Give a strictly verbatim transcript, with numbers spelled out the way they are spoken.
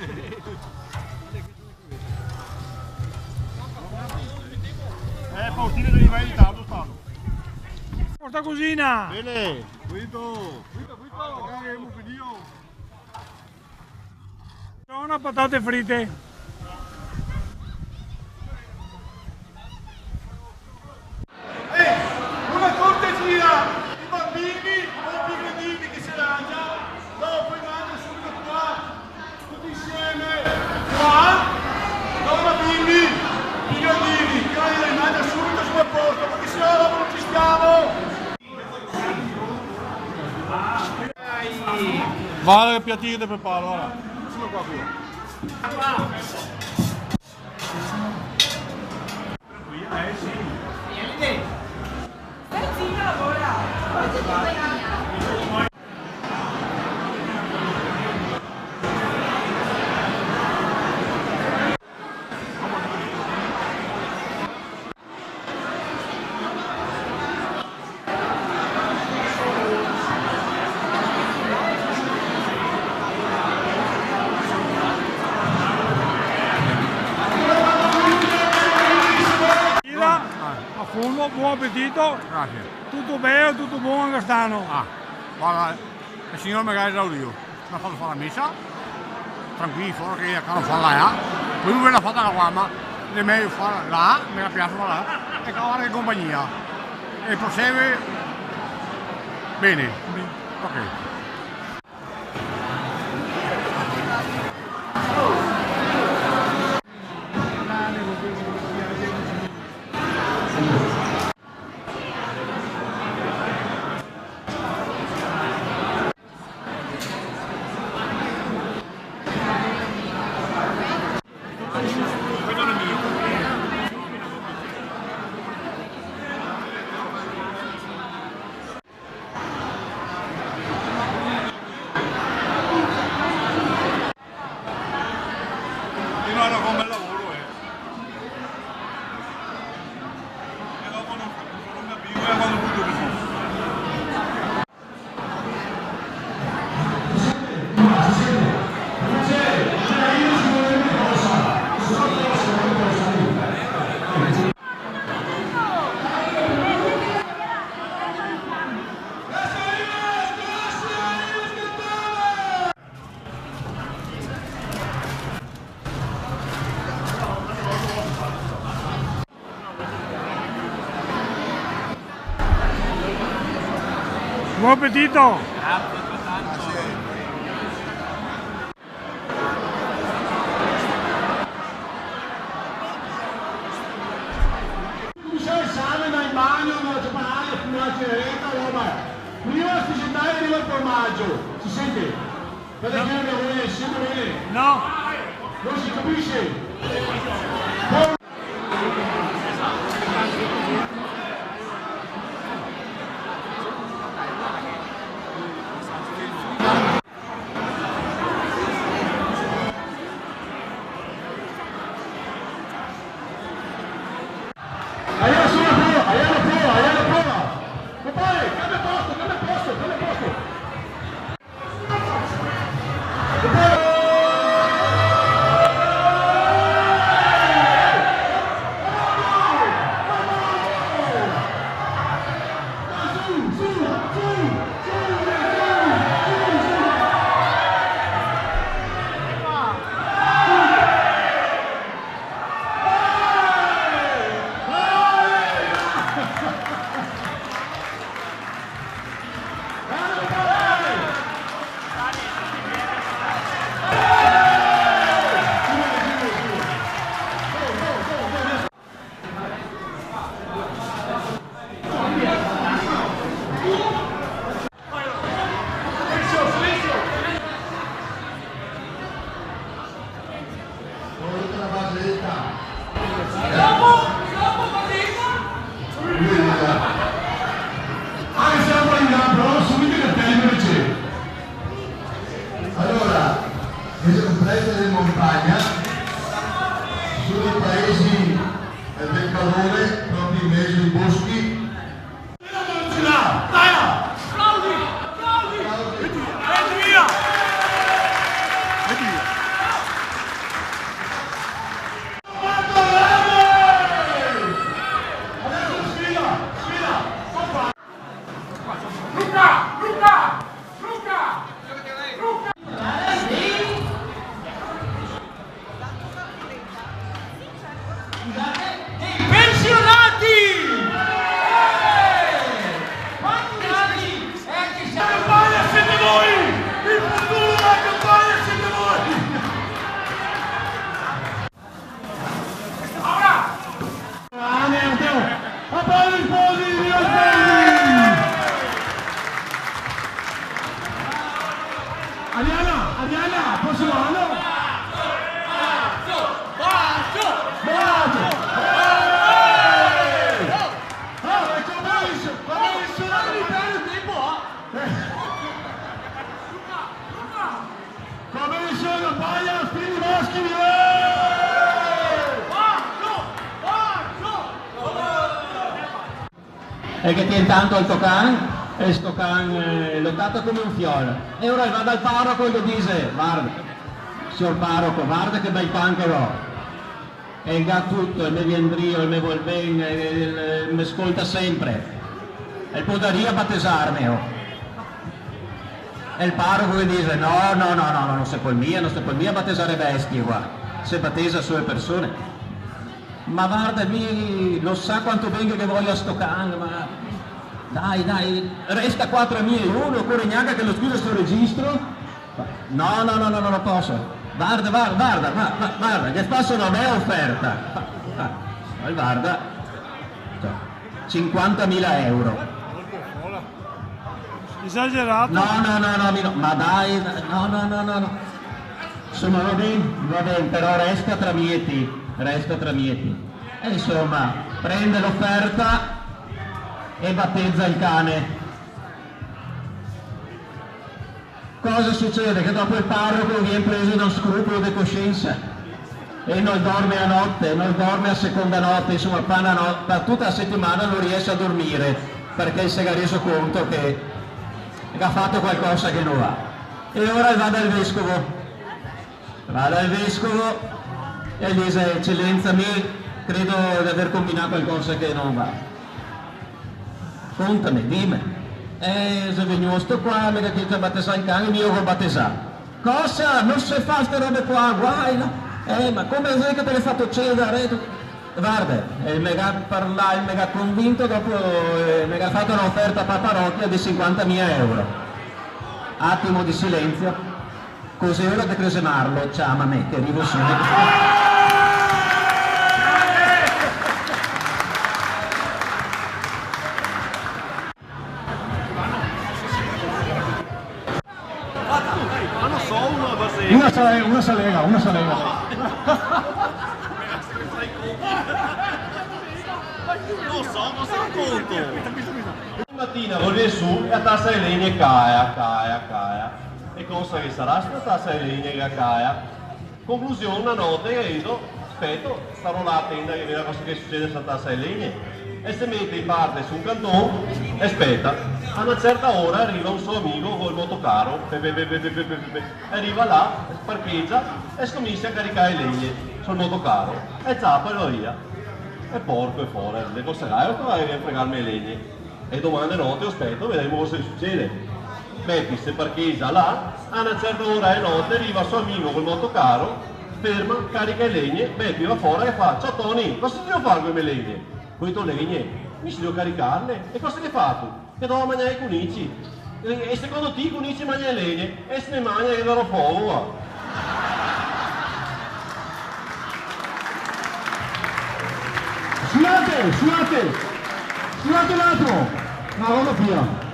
Eh, Faustino, che riva in ritardo, stanno. Porta cusina! Bene! Fito! Fito, fito! Magari abbiamo finito! Sono patate fritte. Eh, una cortesia, i bambini o i più grandini che se lancia, dopo i manda subito qua, tutti insieme, qua, no bambini, più grandini, che i manda subito sul posto, perché se no dopo non ci stiamo. Varda che piatino che te preparo, varda. Via, a fondo, bon apetito. Grazie. Tuto beo, tuto bon anca st'ano. Ah, varda, el Signor me ga esaudìo. Me ga fato far la mesa, tranquilo, fora che a casa far là, eh. Po' mi la ga fata qua, ma l'è mejo far là, me piaxe far là, e cavare in compagnia. E prosegue bene. Ok. Continuare con un bel lavoro, eh. E dopo non, non mi avvio, eh, quando tutto così. Bon apetito! Cominciare a esame dai bagni, no, cioè, ma aria, fumare, sigareta, roba. Prima si sentava e arriva il formaggio, si sente? Guarda che la voglio, si sente bene? No. Non si capisce? Allora, su la prova, allora, prova, allora, prova. Compare, cambia posto, cambia posto, cambia posto. Ah, siamo in là, però subito che te invece. Allora, queste complete de montagna, sono i paesi, eh, del calore, proprio in mezzo ai boschi. Applaudi! Applaudi! Metti via! Metti via! E che tien tanto el to can, e sto can, eh, lo trata come un fiol. E ora el va dal paroco e ghe dixe: "Varda, sior paroco, varda che bel can che go. El ga tuto, el me vien drio, el me vol ben, el, el, el me scolta sempre. El podaria batesarme, oh." E el paroco ghe dixe: "No, no, no, no, no, no se pol mia, no se pol mia batesare bestie qua. Se batesa solo persone." "Ma varda, mi lo sa quanto ben che ghe vojo a sto can, ma dai, dai, resta qua tra mi e lu, no ocore gnanca che lo scriva sul registro." "No, no, no, no, no lo poso. Varda, varda, varda, va-, va-, varda, che faso na bela oferta." "Ah, ah, ma varda, cioè, cinquantamila euro." Esagerato. "No, no, no, no, mi no, ma dai, no, no, no, no, no." "Insoma, va ben, va ben, però resta tra mi e ti, resta tra mi e ti." E insoma, prende l'oferta e bateza el cane. Cosa sucede? Che dopo el paroco vien preso da un scrupolo de cosciensa e no dorme a note, no dorme a seconda note, insoma, pa na no-, pa tuta la setimana no riese a dormire, parché el se ga reso conto che ga fato qualcosa che no va. E ora el va dal vescovo. Va dal vescovo e el dixe: "Ecelensa, mi credo de aver combinà qualcosa che no va." "Contame, dime." "Eh, xe vegnù sto qua, me ga chiesto de batesar el can, mi lo go batesà." "Cosa? No se fa ste robe qua, guai, no?" "Eh, ma come xe che te l'è fato ceder?" "Varda, eh, me ga parlà, me ga convinto, dopo, eh, me ga fato na oferta pa parochia de sinquantamila euro." Atimo de silensio. "Cusì, ora de cresemarlo, ciamame, che rivo subito." Ma no so, una basea. Una sale-, una salega, una salega. No so, cosa raconto? Matina vol vegner su e la tasa de legne caea, caea, caea. E cosa che sarà sta tasa de legne che caea? Conclusion, na note, che dixe: "Speto, starò là a tenda che veda cosa che sucede a sta tasa de legne." E se mete in parte su un canton e speta. A na certa ora riva un so amigo col motocaro, pe, pe, pe. E riva là, parchegia e scominsia a caricar le legne sul motocaro. E ciapa e va via. E porco e fora, dixe: "Cosa gało che vien a fregarme le legne?" E doman de note: "Speto, vedemo cosa che sucede." Bepi se parchegia là, a na certa ora de note riva so amigo col motocaro, ferma, carica le legne, Bepi va fora e fa: "Ciao Toni, cosa te drio far co le me legne?" "Co le to legne? Mi se drio caricarle. E cosa che fato?" "Che dovo magnar i cunici." "E, e secondo ti i cunici magna le legne?" "E se le magna, ghe darò fogo, va." Sudate, sudate, sudate un atimo. No, vado via.